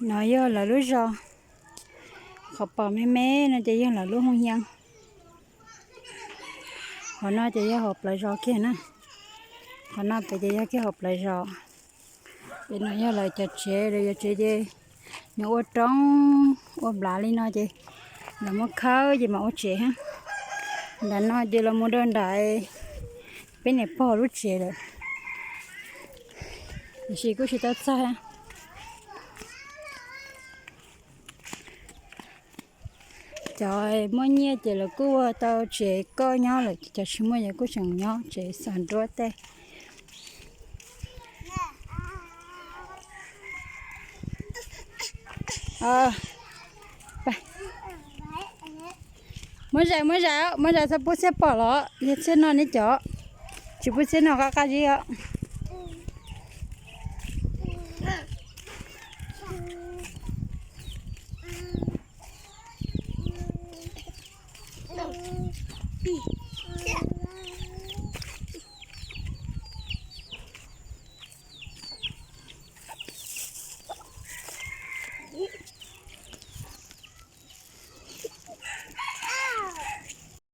No yog lawv lub zos, qhov pom me me no ces yog lawv lub hoo yee. Qhov no ces yog hauv plawv zos kiag na. Qhov no pem ces yog kiag hauv plawv zos. Pem no yog lawv cov tsev, lawv cov tsev ces nws ua roob ua nplav li no ces lawv muab khawb ces mas ua tsev. Nram no ces los mus rau nram peb niam pog lub tsev lawm, tiam sis kuj tsis tau txog. Cov muaj nyiaj ces lawv kuj ua tau tsev koj nyob lawm, cov tsis muaj ces kuj tseem nyob tsev xav nruab tej. Muab zais, muab zais, muab zais txhob pub txhiab pom los yog txhiab no neb cov, tsis pub txhiab no qab qab zib os.